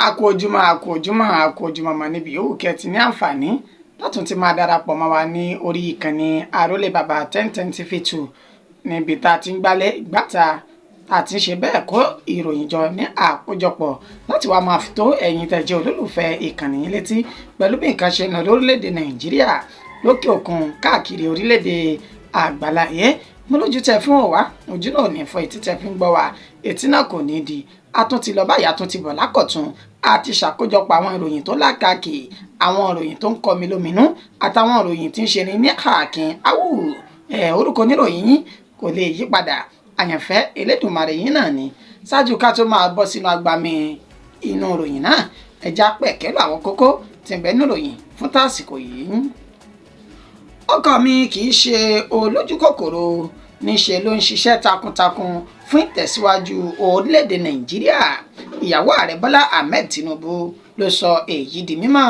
A kú ojúmọ́, a kú ojúmọ́, a kú ojúmọ́ mọ́ níbi yòówù kẹ́ ti ní àǹfààní látún ti máa darapọ̀ mọ́ wa ní orí ìkànnì Àrólé Bàbá 1010 TV 2, níbi tá a ti ń gbálẹ̀ ìgbàta, tá a ti ń ṣe bẹ́ẹ̀ kó ìròyìn jọ ní àkójọpọ̀ láti wá máa fi tó ẹ̀yin tẹ́ jẹ́ olólùfẹ́ ìkànnì yín létí pẹ̀lú bí nǹkan ṣe ń lọ lórílẹ̀‐èdè Nàìjíríà, lókè òkun, káàkiri orílẹ̀‐èdè àgbáláyé. Mo lójú tẹ fún òwá, ojú náà ò ní fọ́, etí tẹ fi ń gbọ́ wa, etí náà kò ní di. A tún ti lọ báyìí, a tún ti bọ̀ lákọ̀tún. A ti ṣàkójọpọ̀ àwọn ìròyìn tó lákàkì, àwọn ìròyìn tó ń kọmi lóminú, àtàwọn ìròyìn tí ń ṣe ní kàkín áwù. Orúkọ oníròyìn yín kò lè yí padà, Àyànfẹ́ Elédùmarè yín náà ni. Ṣáájú ká tó máa bọ́ sínú agbami inú ìròyìn náà, ẹja pẹ̀kẹ́lù àwọn kókó tí ń bẹ nínú ìròyìn fún tásìkò yìí. Ọkọ mi kì í ṣe olójú kòkòrò, níṣe ló ń ṣiṣẹ́ takuntakun fún ìtẹ̀síwájú orílẹ̀-èdè Nàìjíríà. Ìyàwó ààrẹ Bọ́lá Ahmed Tinubu ló sọ èyí di mímọ̀.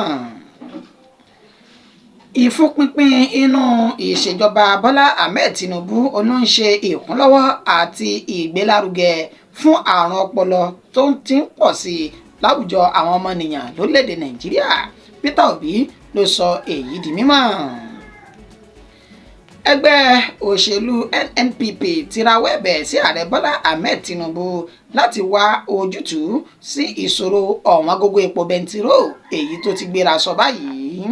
Ìfúnpinpin inú ìṣèjọba Bọ́lá Ahmed Tinubu ló ń ṣe ìkúnlọ́wọ́ àti ìgbélárugẹ fún àrùn ọpọlọ tó ti ń pọ̀ sí i láwùjọ àwọn ọmọnìyàn lórílẹ̀-èdè Nàìjíríà. Peter Obi ló sọ èyí di mímọ̀. Ẹgbẹ́ òṣèlú NNPP ti rawọ́ ẹ̀bẹ̀ sí ààrẹ Bọ́lá Ahmed Tinubu láti wá ojútùú sí ìṣòro ọ̀wọ́ngógó epo bẹntiró èyí tó ti gbéra sọ báyìí.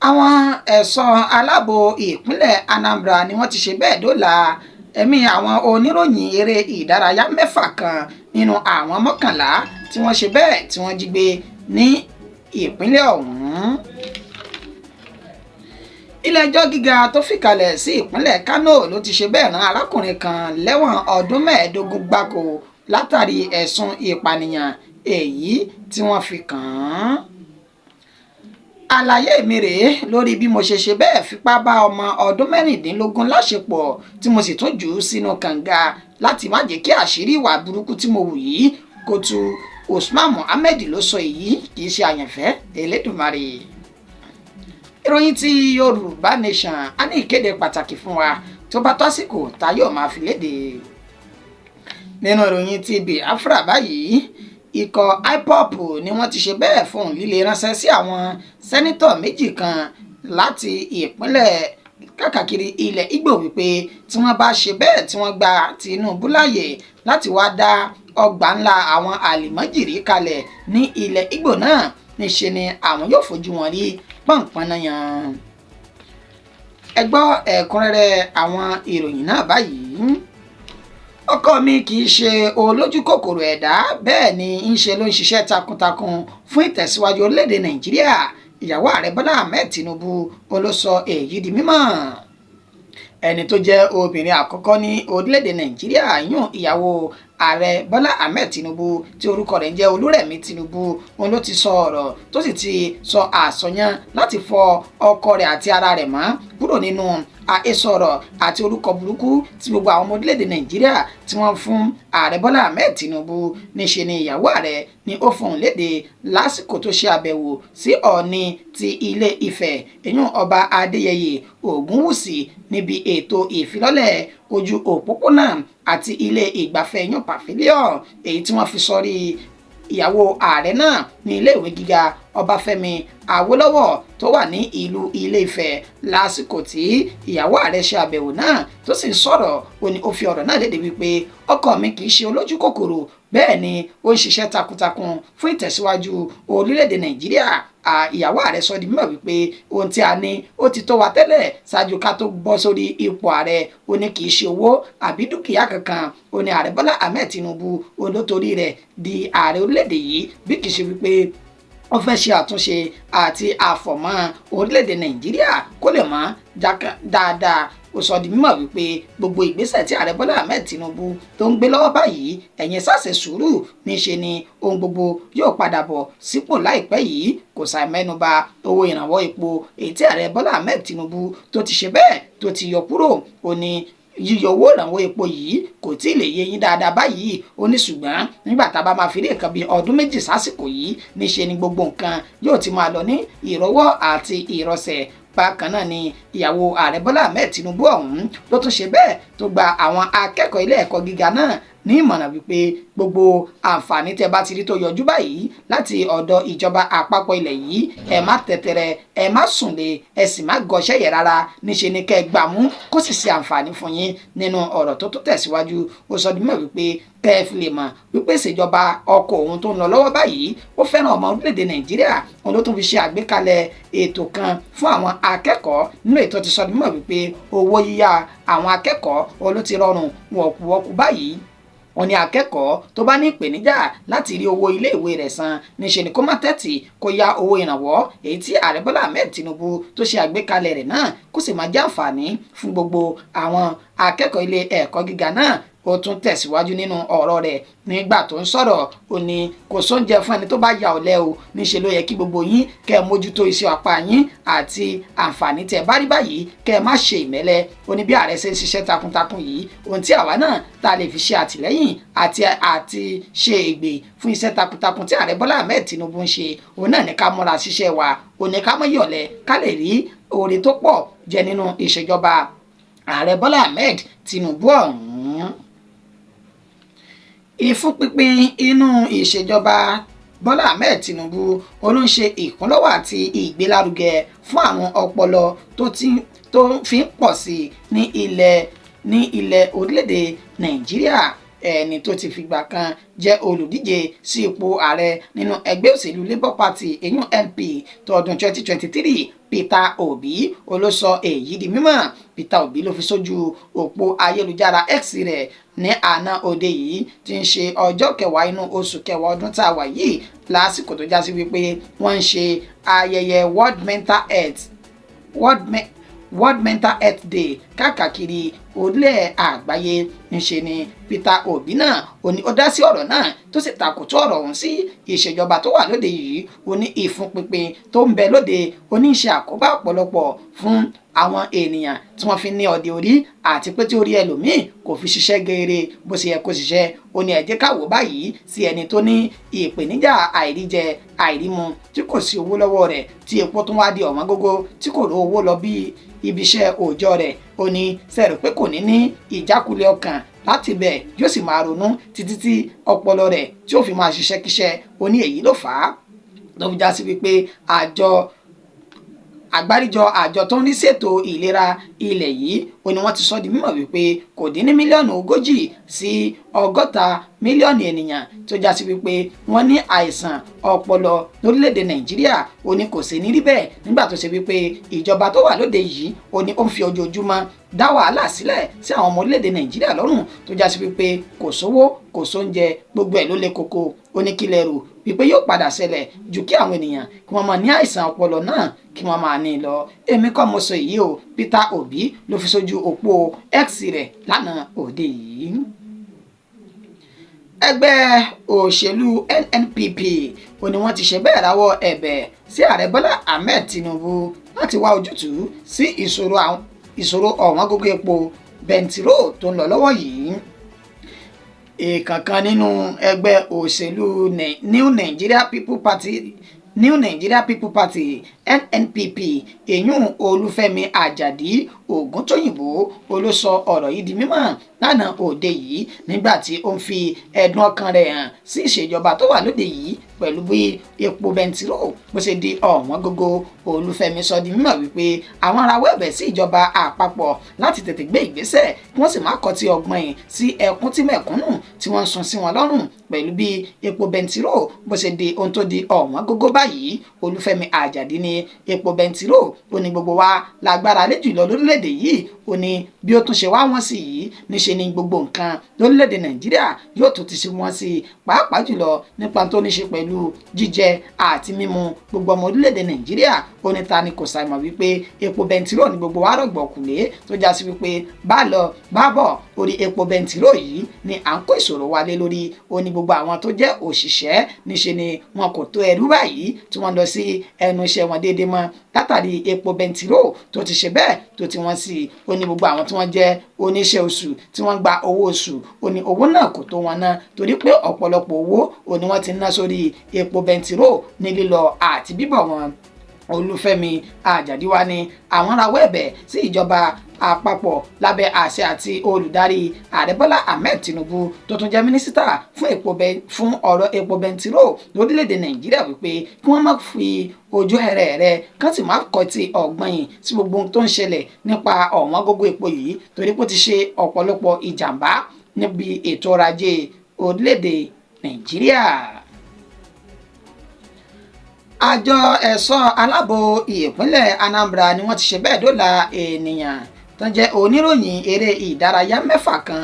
Àwọn ẹ̀ṣọ́ aláàbò ìpínlẹ̀ Anambra ni wọ́n ti ṣe bẹ́ẹ̀ dóòlà ẹ̀mí àwọn oníròyìn eré ìdárayá 6 kan nínú àwọn 11 tí wọ́n ṣe bẹ́ẹ̀ tí wọ́n jí gbé ní ìpínlẹ̀ ọ̀hún. Ilé-ẹjọ́ gíga tó fìkàlẹ̀ sí ìpínlẹ̀ Kano ló ti ṣe bẹ́ẹ̀ rán arákùnrin kan lẹ́wọ̀n ọdún 15 gbáko látàrí ẹ̀sùn ìpànìyàn èyí tí wọ́n fi kàn án. Àlàyé mi rèé lórí bí mo ṣe ṣe bẹ́ẹ̀ fipá bá ọmọ ọdún 16 láṣepọ̀ tí mo sì tún jù ú sínú kànga láti má jẹ́ kí àṣírí ìwà burúkú tí mo wù yìí kó tú. Usman Muhammed ló sọ èyí, kì í ṣe Àyànfẹ́ Elédùmarè. Ìròyìn ti Yorùbá Nation, á ní ìkéde pàtàkì fún wa tó bá tásìkò tá yóò máa fi léde. Nínú ìròyìn ti Biafra báyìí, ikọ̀ IPOB ni wọ́n ti ṣe bẹ́ẹ̀ fún líle ránṣẹ́ sí àwọn sẹ́nítọ̀ 2 kan láti ìpínlẹ̀ káàkiri ilẹ̀ Ìgbò wípé tí wọ́n bá ṣe bẹ́ẹ̀ tí wọ́n gba Tinubu láàyè láti wá dá ọgbà ńlá àwọn àlìmọ́jìrì kalẹ̀ ní ilẹ̀ Ìgbò náà, níṣe ni àwọn yóò fojú wọn rí pọ̀npọ̀n-náyàn. Ẹ gbọ́ ẹ̀kúnrẹ́rẹ́ àwọn ìròyìn náà báyìí. Ọkọ mi kì í ṣe olójú kòkòrò ẹ̀dá, bẹ́ẹ̀ ni ń ṣe ló ń ṣiṣẹ́ takuntakun fún ìtẹ̀síwájú orílẹ̀-èdè Nàìjíríà. Ìyàwó ààrẹ Bọ́lá Ahmed Tinubu ló sọ èyí di mímọ̀. Ẹni tó jẹ́ obìnrin àkọ́kọ́ ní orílẹ̀-èdè Nàìjíríà yún ìyàwó ààrẹ Bọ́lá Ahmed Tinubu tí orúkọ rẹ̀ ń jẹ́ Olúrẹ̀mí Tinubu, òun ló ti sọ ọ̀rọ̀ tó sì ti sọ àsọyán láti fọ ọkọ rẹ̀ àti ara rẹ̀ mọ́ kúrò nínú àhesọ ọ̀rọ̀ àti orúkọ burúkú tí gbogbo àwọn ọmọ orílẹ̀-èdè Nàìjíríà tí wọ́n fún ààrẹ Bọ́lá Ahmed Tinubu. Níṣe ni ìyàwó ààrẹ ni ó fọhùn léde lásìkò tó ṣe àbẹ̀wò sí Ọọ̀ni ti Ilé Ifẹ̀, ìyún Ọba Adéyẹyè Ògúnwùsì, níbi ètò ìfilọ́lẹ̀ ojú òpópónà àti ilé ìgbafẹ́ ìyún pavilion èyí tí wọ́n fi sọrí ìyàwó ààrẹ náà ní iléèwé gíga Ọbáfẹ́mi Awólọ́wọ̀ tó wà ní ìlú Ilé Ifẹ̀. Lásìkò tí ìyàwó ààrẹ ṣe àbẹ̀wò náà tó sì ń sọ̀rọ̀, ó ní ó fi ọ̀rọ̀ náà léde wípé ọkọ mi kì í ṣe olójú kòkòrò, bẹ́ẹ̀ ni ó ń ṣiṣẹ́ takuntakun fún ìtẹ̀síwájú orílẹ̀-èdè Nàìjíríà. Ìyàwó ààrẹ sọ di mímọ̀ wípé ohun tí a ní ó ti tó wa tẹ́lẹ̀ ṣáájú ká tó bọ́ sórí ipò ààrẹ. Ó ní kì í ṣe owó àbí dúkìá kankan ó ní ààrẹ Bọ́lá Ahmed Tinubu ó ló torí rẹ̀ di ààrẹ orílẹ̀-èdè yìí, bí kì í ṣe wípé ó fẹ́ ṣe àtúnṣe àti àfọ̀mọ́ orílẹ̀-èdè Nàìjíríà kó lè mọ́ dáadáa. Ó sọ di mímọ̀ wípé gbogbo ìgbésẹ̀ tí ààrẹ Bọ́lá Ahmed Tinubu tó ń gbé lọ́wọ́ báyìí, ẹ̀yin ṣàṣẹ sùúrù, níṣe ni ohun gbogbo yóò padà bọ̀ sípò láìpẹ́ yìí. Kò ṣàì mẹ́nuba owó ìrànwọ́ epo èyí tí ààrẹ Bọ́lá Ahmed Tinubu tó ti ṣe bẹ́ẹ̀ tó ti yọ kúrò. Ó ní yíyọ owó ìrànwọ́ epo yìí kò tí ì lè yé yín dáadáa báyìí, ó ní ṣùgbọ́n nígbà tá a bá máa fi rí nǹkan bíi ọdún 2 sásìkò yìí, níṣe ni gbogbo nǹkan yóò ti máa lọ ní ìrọwọ́ àti ìrọsẹ̀. Bákan náà ni ìyàwó ààrẹ Bọ́lá Ahmed Tinubu ọ̀hún ló tún ṣe bẹ́ẹ̀ tó gba àwọn akẹ́kọ̀ọ́ ilé ẹ̀kọ́ gíga náà ní ìmọ̀ràn wípé gbogbo àǹfààní tẹ́ bá ti rí tó yọjú báyìí láti ọ̀dọ̀ ìjọba àpapọ̀ ilẹ̀ yìí, ẹ má tẹ̀tẹ̀rẹ̀, ẹ má sùnlé, ẹ sì má gọṣẹ́ yẹ rárá. Níṣe ni kẹ́ ẹ gbà mú kó sì ṣe àǹfààní fún yín. Nínú ọ̀rọ̀ tó tó tẹ̀síwájú, ó sọ di mímọ̀ wípé kẹ́ ẹ fi lè mọ̀ wípé ìṣèjọba ọkọ̀ òun tó ń lọ lọ́wọ́ báyìí, ó fẹ́ràn ọmọ orílẹ̀-èdè Nàìjíríà. Òun ló tún fi ṣe àgbékalẹ̀ ètò kan fún àwọn akẹ́kọ̀ọ́. Nínú ètò ti sọ di mímọ̀ wípé owó yíyá àwọn akẹ́kọ̀ọ́ òun ló ti rọrùn wọ̀kùwọ̀kù báyìí. Wọ́n ní akẹ́kọ̀ọ́ tó bá ní ìpèníjà láti rí owó iléèwé rẹ̀ san, níṣe ni kó má tẹ́tì, kó yá owó ìrànwọ́ èyí tí ààrẹ Bọ́lá Ahmed Tinubu tó ṣe àgbékalẹ̀ rẹ̀ náà, kó sì máa jẹ́ àǹfààní fún gbogbo àwọn akẹ́kọ̀ọ́ ilé ẹ̀kọ́ gíga náà. Ó tún tẹ̀síwájú nínú ọ̀rọ̀ rẹ̀ nígbà tó ń sọ̀rọ̀, ó ní kò sóúnjẹ fún ẹni tó bá ya ọ̀lẹ o. Níṣe ló yẹ kí gbogbo yín kẹ́ ẹ mójútó iṣẹ́ apá yín àti àǹfààní tẹ́ bá rí báyìí, kẹ́ ẹ má ṣe ìmẹ́lẹ́. Ó ní bí ààrẹ ṣe ń ṣiṣẹ́ takuntakun yìí, ohun tí àwa náà tá a lè fi ṣe àtìlẹ́yìn àti ṣe ègbè fún iṣẹ́ takuntakun tí ààrẹ Bọ́lá Ahmed Tinubu ń ṣe, òun náà ní ká múra ṣiṣẹ́ wa, òun ní ká má yọ̀lẹ, ká lè rí oore tó pọ̀ jẹ nínú ìṣèjọba ààrẹ Bọ́lá Ahmed Tinubu ọ̀hún. Ìfúnpinpin inú ìṣèjọba Bọ́lá Ahmed Tinubu ó ló ń ṣe ìkúnlọ́wọ́ àti ìgbélárugẹ fún àwọn ọpọlọ tó fi ń pọ̀ sí ní ilẹ̀ orílẹ̀-èdè Nàìjíríà. Ẹni tó ti fìgbà kan jẹ́ olùdíje sí ipò ààrẹ nínú ẹgbẹ́ òṣèlú Labour Party, èyún LP, tọdún 2023, Peter Obi ló sọ èyí di mímọ̀. Peter Obi ló fi sójú òpó ayélujára X rẹ̀ ní àná òde yìí tí ń ṣe ọjọ́ 10 inú oṣù 10 ọdún tá a wà yìí, lásìkò tó já sí wípé wọ́n ń ṣe ayẹyẹ World Mental Health Day káàkiri orílẹ̀ àgbáyé. Ńṣe ni Peter Obi náà ó ní ó dá sí ọ̀rọ̀ náà, tó sì takòtò ọ̀rọ̀ ọ̀hún sí ìṣèjọba tó wà lóde yìí. Ó ní ìfúnpinpin tó ń bẹ lóde ó ní ṣe àkóbá ọ̀pọ̀lọpọ̀ fún àwọn ènìyàn tí wọ́n fi ní ọdẹ orí, àti pé tí orí ẹlòmíì kò fi ṣiṣẹ́ geere bó ṣe yẹ kó ṣiṣẹ́. Ó ní ẹ jẹ́ ká wò báyìí sí ẹni tó ní ìpèníjà àìríjẹ àìrímu, tí kò sí owó lọ́wọ́ rẹ̀, tí epo tún wá di ọ̀wọ́n gógó, tí kò rí owó lọ bí ibiṣẹ́ òòjọ́ rẹ̀. Ó ní sẹ́rù pé kò ní ní ìjákulẹ̀ ọkàn láti bẹ̀, yóò sì máa ronú títí tí ọpọlọ rẹ̀ tí ó fi máa ṣiṣẹ́ kíṣẹ́. Ó ní èyí ló fà á tó fi já sí wípé àjọ àgbáríjọ àjọ tó ń rí ṣètò ìlera ilẹ̀ yìí, ó ní wọ́n ti sọ di mímọ̀ wípé kò dín ní 40 mílíọ̀nù sí 60 mílíọ̀nù ènìyàn tó já sí wípé wọ́n ní àìsàn ọpọlọ lórílẹ̀‐èdè Nàìjíríà. Ó ní kò sí ní rí bẹ́ẹ̀ nígbà tó ṣe wípé ìjọba tó wà lóde yìí, ó ní ó ń fi ojoojúmọ́ dá wàhálà sílẹ̀ sí àwọn ọmọ orílẹ̀-èdè Nàìjíríà lọ́rùn, tó já sí wípé kò sówó, kò sóúnjẹ, gbogbo ẹ̀ ló le koko. Ó ní kí lẹ rò wípé yóò padà ṣẹlẹ̀ ju kí àwọn ènìyàn kí wọ́n máa ní àìsàn ọpọlọ náà, kí wọ́n máa ní lọ? Èmi kọ́ mo sọ èyí o, Peter Obi ló fi sójú òpó X rẹ̀ lánàá òde yìí. Ẹgbẹ́ òṣèlú NNPP ó ní wọ́n ti ṣe bẹ́ẹ̀ rawọ́ ẹ̀bẹ̀ sí ààrẹ Bọ́lá Ahmed Tinubu láti wá ojútùú sí ìṣòro ọ̀wọ́n gógó epo bẹntiró tó ń lọ lọ́wọ́ yìí. Ìkànkan nínú ẹgbẹ́ òṣèlú New Nigeria People Party, NNPP, èyún Olúfẹ́mi Àjàdí Ògúntóyìnbó ló sọ ọ̀rọ̀ yìí di mímọ̀ lánàá òde yìí, nígbà tí ó ń fi ẹ̀dùn ọkàn rẹ̀ hàn sí ìṣèjọba tó wà lóde yìí pẹ̀lú bí epo bẹntiró bó ṣe di ọ̀wọ́n gógó. Olúfẹ́mi sọ di mímọ̀ wípé àwọn arawọ́ ẹ̀bẹ̀ sí ìjọba àpapọ̀ láti tètè gbé ìgbésẹ̀, kí wọ́n sì má kọtí ọgbọ́n yìí sí ẹkún tí mẹ̀kúnnù tí wọ́n ń sun sí wọn lọ́rùn pẹ̀lú bí epo bẹntiró bó ṣe di ohun tó di ọ̀wọ́n gógó báyìí. Olúfẹ́mi Àjàdí ní epo bẹntiró, ó ní gbogbo wa lágbára lé jùlọ lórílẹ̀‐èdè yìí. Ó ní bí ó tún ṣe wá wọ́n sí yìí, níṣe ni gbogbo nǹkan lórílẹ̀‐èdè Nàìjíríà yóò tún ti ṣe wọ́n sí i, pàápàá jùlọ nípa tó ní ṣe pẹ̀lú jíjẹ àti mímu gbogbo ọmọ orílẹ̀‐èdè Nàìjíríà. Ó ní ta ni kò ṣàìmọ̀ wípé epo bẹntiró ní gbogbo wa rọ̀gbọ̀kú lé, tó já sí wípé bá lọ bá bọ̀, orí epo bẹntiró yìí ni à ń kó ìṣòro wa lé lórí. Ó ní gbogbo àwọn tó jẹ́ òṣìṣẹ́, níṣe ni wọn kò tó ẹrú báyìí tí wọ́n lọ sí ẹnu iṣẹ́ wọn déédéé mọ́, látàrí epo bẹntiró tó ti ṣe bẹ́ẹ̀ tó ti wọ́n sí i. Ó ní gbogbo àwọn tí wọ́n jẹ́ oníṣẹ́ oṣù tí wọ́n gba owó oṣù, ó ní owó náà kò tó wọn ná, torí pé ọ̀pọ̀lọpọ̀ owó ó ní wọ́n ti ná sórí epo bẹntiró ní lílọ àti bíbọ̀ wọn. Olúfẹ́mi Àjàdí wá ní àwọn rawọ́ ẹ̀bẹ̀ sí ìjọba àpapọ̀ lábẹ́ àṣẹ àti olùdarí ààrẹ Bọ́lá Ahmed Tinubu, tó tún jẹ́ mínísítà fún ọ̀rọ̀ epo bẹntiró lórílẹ̀‐èdè Nàìjíríà, wípé kí wọ́n má fi ojú ẹrẹ̀ rẹ̀ kán sì má kọtí ọ̀gbọ́n yìí sí gbogbo ohun tó ń ṣẹlẹ̀ nípa ọ̀wọ́n gógó epo yìí, torí pé ó ti ṣe ọ̀pọ̀lọpọ̀ ìjàmbá níbi ètò ọrọ̀ ajé orílẹ̀‐èdè Nàìjíríà. Àjọ ẹ̀ṣọ́ aláàbò ìpínlẹ̀ Anambra ni wọ́n ti ṣe bẹ́ẹ̀ dóòlà ènìyàn tó jẹ́ oníròyìn eré ìdárayá 6 kan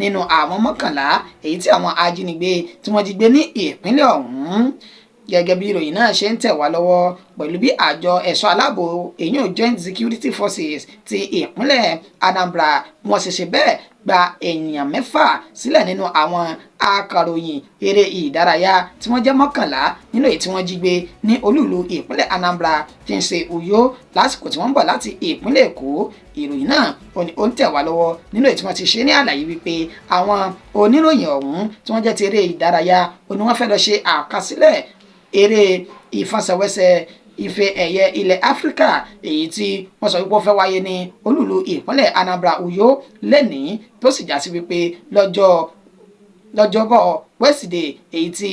nínú àwọn 11 èyí tí àwọn ajínigbé tí wọ́n jí gbé ní ìpínlẹ̀ ọ̀hún. Gẹ́gẹ́ bí ìròyìn náà ṣe ń tẹ̀ wá lọ́wọ́, pẹ̀lú bí àjọ ẹ̀ṣọ́ aláàbò èyàn Joint Security Forces ti ìpínlẹ̀ Anambra wọ́n ṣe ṣe bẹ́ẹ̀ gba ènìyàn 6 sílẹ̀ nínú àwọn akọ̀ròyìn eré ìdárayá tí wọ́n jẹ́ 11 nínú èyí tí wọ́n jí gbé ní olúìlú ìpínlẹ̀ Anambra tí ń ṣe Uyo lásìkò tí wọ́n ń bọ̀ láti ìpínlẹ̀ Èkó. Ìròyìn náà ó ń tẹ̀ wá lọ́wọ́ nínú èyí tí wọ́n ti ṣe ní àlàyé wípé àwọn oníròyìn ọ̀hún tí wọ́n jẹ́ ti eré ìdárayá ó ní wọ́n fẹ́ lọ ṣe àkọsílẹ̀ eré ìfẹsẹ̀wẹsẹ̀ ife ẹ̀yẹ ilẹ̀ Áfíríkà èyí tí wọ́n sọ wípé ó fẹ́ wáyé ní olúìlú ìpínlẹ̀ Anambra Uyo lẹ́nìí, tó sì já sí wípé lọ́jọ́bọ̀ Wẹ́sídẹ̀ẹ́ èyí tí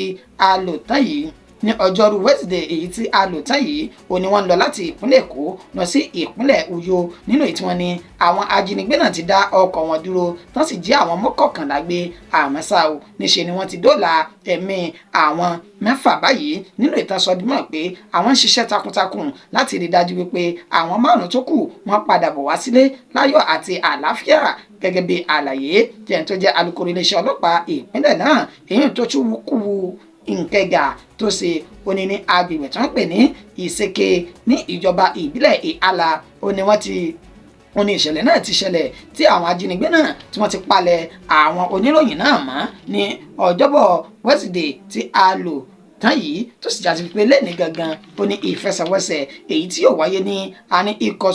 a lò tán yìí, ní ọjọ́rú Wẹ́sídẹ̀ẹ́ èyí tí a lò tán yìí, ó ní wọ́n ń lọ láti ìpínlẹ̀ Èkó lọ sí ìpínlẹ̀ Uyo, nínú èyí tí wọ́n ní àwọn ajínigbé náà ti dá ọkọ̀ wọn dúró tán sì jí àwọn 11 gbé. Àmọ́ ṣá o, níṣe ni wọ́n ti dóòlà ẹ̀mí àwọn 6 báyìí, nínú ìtàn sọ dímọ̀ pé àwọn ń ṣiṣẹ́ takuntakun láti rí dájú wípé àwọn 5 tó kù wọ́n padà bọ̀ wá sílé láyọ̀ àti àlàáfíà. Gẹ́gẹ́ bí àlàyé tí ẹni tó jẹ́ alukoro iléeṣẹ́ ọlọ́pàá ìpínlẹ̀ náà èyí tó tún kú Nkẹgà tó ṣe, ó ní ní agbègbè tí wọ́n pè ní Ìseke ní ìjọba ìbílẹ̀ Ìhàlà ó ní wọ́n ti ó ní ìṣẹ̀lẹ̀ náà ti ṣẹlẹ̀, tí àwọn ajínigbé náà tí wọ́n ti palẹ̀ àwọn oníròyìn náà mọ́ ní ọjọ́bọ̀ Wẹ́sídẹ̀ẹ́ tí a lò tán yìí, tó sì jásí pé lẹ́ni gangan ó ní ìfẹsẹ̀wẹsẹ̀ èyí tí yóò wáyé ní àní ikọ̀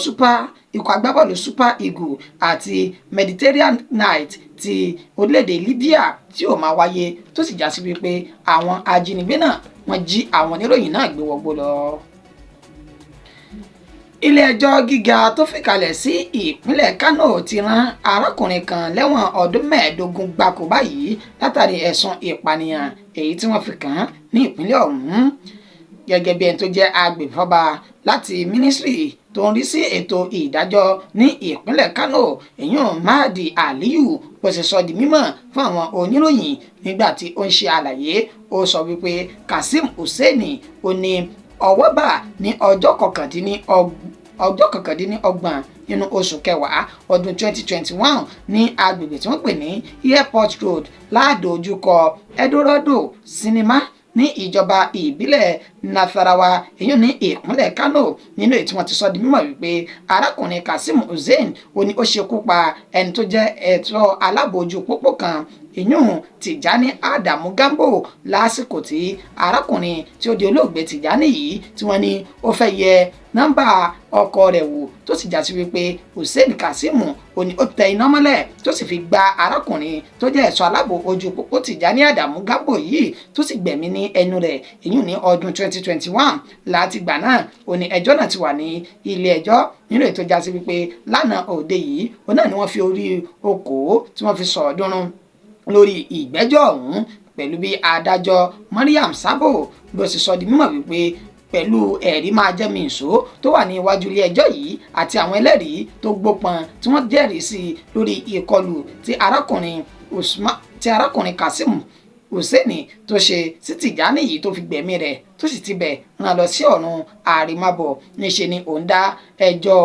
agbábọ́ọ̀lù Super Eagles àti Mediterranean Night ti orílẹ̀-èdè Libya tí yóò máa wáyé, tó sì jásí wípé àwọn ajínigbé náà wọ́n jí àwọn oníròyìn náà gbé wọgbó lọ. Ilé-ẹjọ́ gíga tó fìkàlẹ̀ sí ìpínlẹ̀ Kánò ti rán arákùnrin kan lẹ́wọ̀n ọdún 15 gbáko báyìí látàrí ẹ̀sùn ìpànìyàn èyí tí wọ́n fi kàn án ní ìpínlẹ̀ ọ̀hún. Gẹ́gẹ́ bí ẹni tó jẹ́ agbèfọ́ba láti mínísírì tó ń rí sí ètò ìdájọ́ ní ìpínlẹ̀ Kánò, èyàn Mahdi Aliyu, bó ṣe sọ di mímọ̀ fún àwọn oníròyìn nígbà tí ó ń ṣe àlàyé, ó sọ wípé Kazeem Hussaini ó ní ọwọ́ bà ní ọjọ́ 29 nínú oṣù kẹwàá ọdún 2021 ní agbègbè tí wọ́n pè ní Airport Road ládojúkọ Eldorado Cinema ní ìjọba ìbílẹ̀ Nasarawa èyí ní ìpínlẹ̀ Kano, nínú èyí tí wọ́n ti sọ di mímọ̀ wípé arákùnrin Kazeem Hussain ó ní ó ṣekú pa ẹni tó jẹ́ ẹ̀tọ́ alábòójú pópó kan ìyún Tìjání Ádámù Gambo lásìkò tí arákùnrin tí ó di olóògbé Tìjání yìí tí wọ́n ní ó fẹ́ yẹ nọ́mbà ọkọ̀ rẹ̀ wò, tó sì jásí wípé Hussein Kazeem ó ní ó tẹ iná mọ́lẹ̀ tó sì fi gba arákùnrin tó jẹ́ ẹ̀ṣọ́ aláàbò ojú pópó Tìjání Ádámù Gambo yìí tó sì gbẹ̀mí ní ẹnu rẹ̀ ìyún ní ọdún 2021. Láti gbà náà ó ní ẹjọ́ náà ti wà ní ilé ẹjọ́, nínú ètò jásí wípé lánàá òde yìí òun náà ni wọ́n fi orí okòó tí wọ́n fi sọ̀ọ́dúnrún lórí ìgbẹ́jọ́ ọ̀hún, pẹ̀lú bí adájọ́ Mariam Sabo bí ó sì sọ di mímọ̀ wípé pẹ̀lú ẹ̀rí máa jẹ́ mi ìṣó tó wà ní iwájú ilé ẹjọ́ yìí àti àwọn ẹlẹ́rìí tó gbópọn tí wọ́n jẹ́rìí sí lórí ìkọlù tí arákùnrin Kazeem Hussaini tó ṣe sí Tìjání yìí tó fi gbẹ̀mí rẹ̀ tó sì ti bẹ̀ rán lọ sí ọ̀run àrèmábọ̀, níṣe ni òun dá ẹjọ́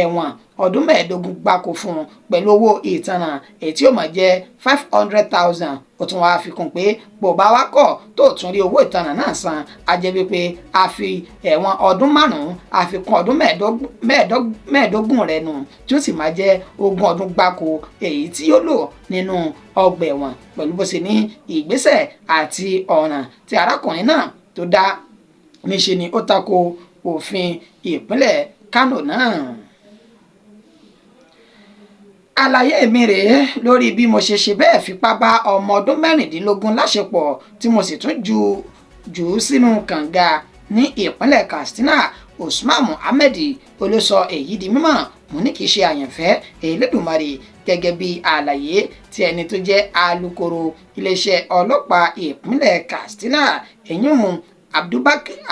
ẹ̀wọ̀n ọdún 15 gbáko fún un pẹ̀lú owó ìtanràn èyí tí ó máa jẹ́ 500,000. Ó tún wáá fi kún pé bó bá wá kọ̀ tó tún rí owó ìtanràn náà san, á jẹ́ wípé a fi ẹ̀wọ̀n ọdún 5 àfikún ọdún 15 rẹ̀ nù, tí ó sì máa jẹ́ 20 ọdún gbáko èyí tí yóò lò nínú ọgbà ẹ̀wọ̀n, pẹ̀lú bó ṣe ní ìgbésẹ̀ àti ọ̀ràn tí arákùnrin náà tó dá níṣe ni ó tako òfin ìpínlẹ̀ Kánò náà. Àlàyé mi rèé lórí bí mo ṣe ṣe bẹ́ẹ̀ fipá bá ọmọ ọdún 16 láṣepọ̀ tí mo sì tún jù ú sínú kànga ní ìpínlẹ̀ Katsina. Usman Muhammed olóṣọ èyí di mímọ̀. Mo ní kì í ṣe àyànfẹ́ Elédùmarè, gẹ́gẹ́ bí àlàyé tí ẹni tó jẹ́ alukoro iléeṣẹ́ ọlọ́pàá ìpínlẹ̀ Katsina, ẹ̀yìn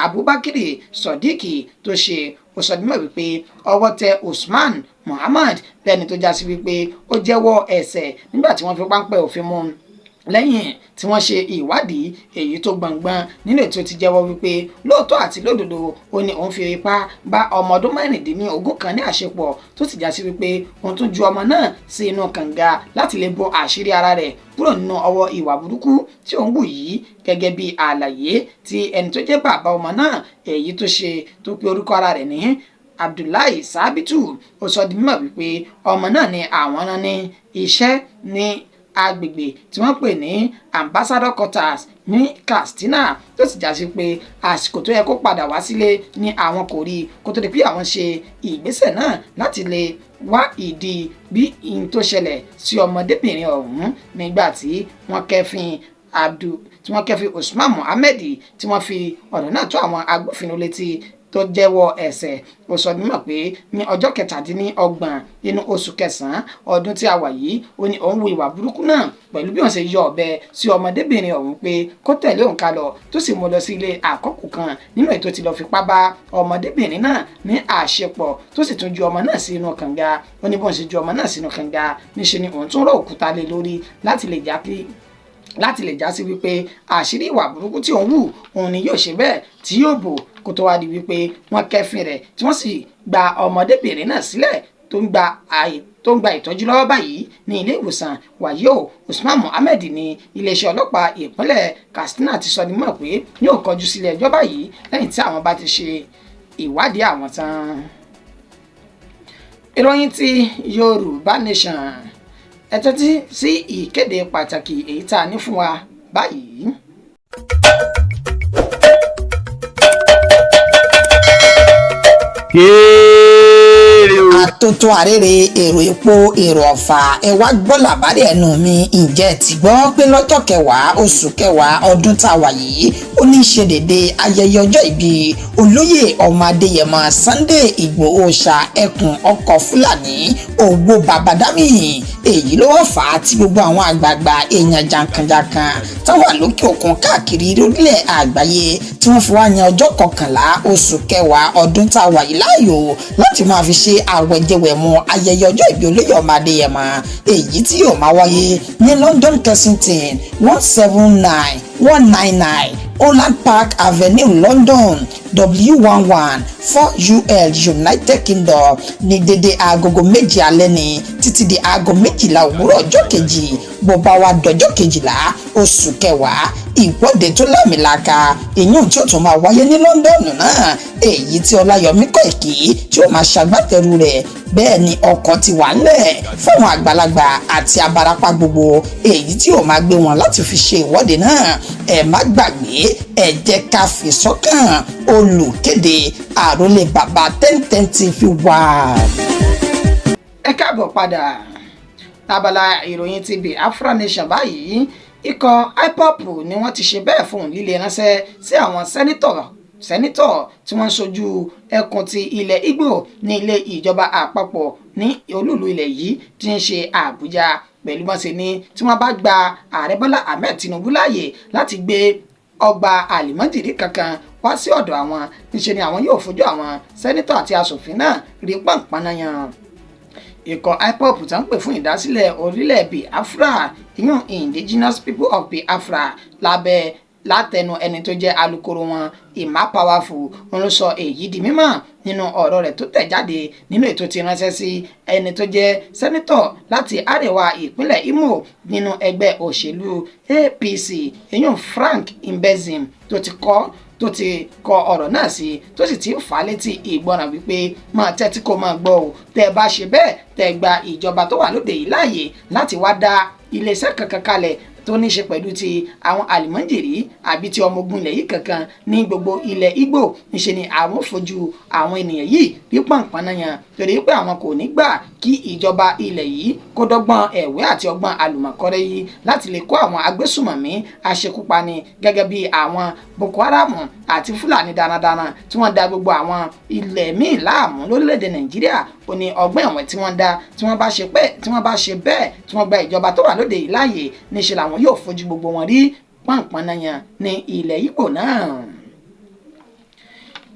Abubakar Sodiq tó ṣe. Ó sọ dímọ̀ wípé ọwọ́ tẹ Usman Muhammad lẹ́ni tó jásí wípé ó jẹ́wọ́ ẹ̀ṣẹ̀ nígbà tí wọ́n fi páńpẹ́ òfin mú lẹ́yìn tí wọ́n ṣe ìwádìí èyí tó gbọ̀ngbọ̀n nínú ètò ti jẹ́wọ́ wípé lóòótọ́ àti lódodo ó ní òun fi ipá bá ọmọ ọdún 16 kan ní àṣepọ̀, tó sì já sí wípé òun tún ju ọmọ náà sí inú kànga láti lè bo àṣírí ara rẹ̀ kúrò nínú ọwọ́ ìwà burúkú tí òun wù yìí. Gẹ́gẹ́ bí àlàyé tí ẹni tó jẹ́ bàbá ọmọ náà èyí tó ṣe, tó pe orúkọ ara rẹ̀ ní Abdullahi Sabitu, ó sọ di mímọ̀ wípé ọmọ náà ní àwọn rán ní iṣẹ́ ní agbègbè tí wọ́n pè ní Ambassador Quarters ní Katsina, tó sì jásí pé àsìkò tó yẹ kó padà wá sílé ní àwọn kò rí, kó tó di pé àwọn ṣe ìgbésẹ̀ náà láti lè wá ìdí bí ihun tó ṣẹlẹ̀ sí ọmọdébìnrin ọ̀hún. Nígbà tí wọ́n kẹ́fìn Abdul, tí wọ́n kẹ́fìn Usman Muhammed, tí wọ́n fi ọ̀rọ̀ náà tó àwọn agbófinró létí, tó jẹ́wọ́ ẹ̀ṣẹ̀, ó sọ mímọ̀ pé ní ọjọ́ 27 nínú oṣù kẹsàn-án ọdún tí a wà yìí, ó ní òun hu ìwà burúkú náà pẹ̀lú bí wọ́n ṣe yọ ọ̀bẹ sí ọmọdébìnrin ọ̀hún pé kó tẹ̀lé òun ká lọ, tó sì mú lọ sí ilé àkọ́kù kan nínú ètò tí lọ́ọ́ fipá bá ọmọdébìnrin náà ní àṣepọ̀, tó sì tún ju ọmọ náà sí inú kànga. Ó ní bóun ṣe ju ọmọ náà sínú kànga, níṣe ni òun tún rọ òkúta lé lórí láti lè já sí wípé àṣírí ìwà burúkú tí òun hù òun ni yóò ṣe bẹ́ẹ̀ tí yóò bò, kó tó wá di wípé wọ́n kẹ́fìn rẹ̀, tí wọ́n sì gba ọmọdébìnrin náà sílẹ̀, tó ń gba ìtọ́jú lọ́wọ́ báyìí ní ilé ìwòsàn. Wàyí o, Usman Muhammed ní iléeṣẹ́ ọlọ́pàá ìpínlẹ̀ Katsina ti sọ ní mọ̀ pé yóò kọjú sílé ẹjọ́ báyìí lẹ́yìn tí àwọn bá ti ṣe ìwádìí àwọn tán. Ìròyìn ti Yorùbá Nation, ẹ tẹ́tí sí ìkéde pàtàkì èyí tá a ní fún wa báyìí. Kéré o. Àtótó àrèrè, èrò epo, èrò ọ̀fà, ẹ wá gbọ́ làbárí ẹnu mi. Ǹjẹ́ ẹ ti gbọ́ pé lọ́jọ́ 10 oṣù 10 ọdún tá a wà yìí, ó ní í ṣe dédé ayẹyẹ ọjọ́ ìbí olóyè ọmọ Adéyẹmọ Sunday Ìgbòho ṣá, ẹkùn ọkọ̀ Fúlàní owó Babadami? Èyí ló wọ́n fà á tí gbogbo àwọn àgbààgbà èèyàn jàǹkànjàǹkàn táwọn lókè òkun káàkiri orílẹ̀ àgbáyé tí wọ́n fi wá yan ọjọ́ 11 oṣù 10 ọdún tá a wà yìí láàyò láti máa fi ṣe àwẹ̀jẹwẹ̀mu ayẹyẹ ọjọ́ ìbí olóyè ọmọ Adéyẹmọ, èyí tí yóò máa wáyé ní London, Kensington, 179199 Holland Park Avenue, London, W11 4UL, United Kingdom, ní dédé aagogo 7 alẹ́ ní títí di aago 12 òwúrọ̀ ọjọ́ kejì. Bó bá wá dọjọ́ 12 oṣù 10, ìwọ́de tó lámìlaka ìyún tí ó tún máa wáyé ní London náà, èyí tí Ọláyọmí Kòìkì tí ó máa ṣagbátẹrù rẹ̀. Bẹ́ẹ̀ ni ọkọ̀ ti wà ńlẹ̀ fáwọn àgbàlagbà àti abarapá gbogbo, èyí tí ó máa gbé wọn láti fi ṣe ìwọ́de náà. Ẹ má gbàgbé, ẹ jẹ́ ká fi sọ́kàn. Olùkéde, àròlé bàbá 1010 TV wà. Ẹ káàbọ̀ padà lábala ìròyìn ti Biafra Nation báyìí. Ikọ̀ IPOB ni wọ́n ti ṣe bẹ́ẹ̀ fún líle ránṣẹ́ sí àwọn senator tí wọ́n ń ṣojú ẹkùn ti ilẹ̀ Ìgbò ní ilé ìjọba àpapọ̀ ní olúùlú ilẹ̀ yìí tí ń ṣe Àbújá, pẹ̀lú bọ́n ṣe ní tí wọ́n bá gba ààrẹ Bọ́lá Ahmed Tinubu láàyè láti gbé ọgbà àlìmọ́jìrì kankan wá sí ọ̀dọ̀ àwọn, níṣe ni àwọn yóò fojú àwọn senator àti aṣòfin náà rí pọ̀npọ̀n yan. Ikọ̀ IPOB tó ń pè fún ìdásílẹ̀ orílẹ̀ Biafra, ìyún Indigenous People of Biafra, lábẹ́ látẹnu ẹni tó jẹ́ alukoro wọn, Emma Powerful, òun ló sọ èyí di mímọ̀ nínú ọ̀rọ̀ rẹ̀ tó tẹ̀ jáde nínú ètò tí ránṣẹ́ sí ẹni tó jẹ́ senator láti àríwá ìpínlẹ̀ Imo nínú ẹgbẹ́ òṣèlú APC, ìyún Frank Mbezim, tó ti kọ ọ̀rọ̀ náà sí, tó sì ti ń fà á létí ìgbọràn wípé máa tẹ́tí kó máa gbọ́ o. Tẹ́ ẹ bá ṣe bẹ́ẹ̀, tẹ́ ẹ gba ìjọba tó wà lóde yìí láàyè láti wá dá iléeṣẹ́ kankan kalẹ̀. tó ní ṣe pẹ̀lú ti àwọn àlìmọ́jìrì àbí ti ọmọ ogun ilẹ̀ yìí kankan ní gbogbo ilẹ̀ Ìgbò. Níṣe ni àwọn fojú àwọn ènìyàn yìí rí pọ̀npọ̀n náà yan, torí pé àwọn kò ní gbà kí ìjọba ilẹ̀ yìí kó dọ́gbọ́n ẹ̀wẹ́ àti ọgbọ́n àlùmọ̀kọ́rẹ́ yìí láti lè kó àwọn agbésùmọ̀mí aṣekúpani gẹ́gẹ́ bí àwọn Boko Haram àti Fúlàní darandaran tí wọ́n da gbogbo àwọn ilẹ̀ míì láàmú lórílẹ̀‐èdè Nàìjíríà. Ó ní ọgbọ́n ẹ̀wọ̀n tí wọ́n dá, tí wọ́n bá ṣe pé tí wọ́n bá ṣe bẹ́ẹ̀ tí wọ́n gba ìjọba tó wà lóde yìí láàyè, níṣẹ́ làwọn yóò fojú gbogbo wọn rí pọ̀npọ̀n náà yan ní ilẹ̀ Ìgbò náà.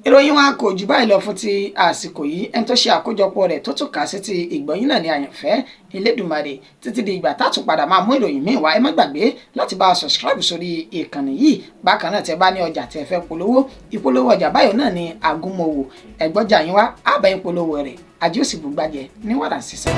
Ìròyìn wa kò jù báyìí lọ fún ti àsìkò yìí. Ẹni tó ṣe àkójọpọ̀ rẹ̀ tó tún kà sí ti ìgbọ̀nyìn náà ní Àyànfẹ́ Elédùmarè. Títí di ìgbà tá tún padà máa mú ìròyìn míì wá, ẹ má gbàgbé láti bá a subscribe sórí ìkànnì yìí. Bákan náà, tẹ bá ní ọjà tẹ fẹ́ polówó, ìpolówó ọjà báyọ̀ náà ní àgúnmọ̀wò ẹ̀gbọ́jà yín wá, àbá ìpolówó rẹ̀, ajé òsì bùgbàjẹ́ ní wàrà sísẹ́.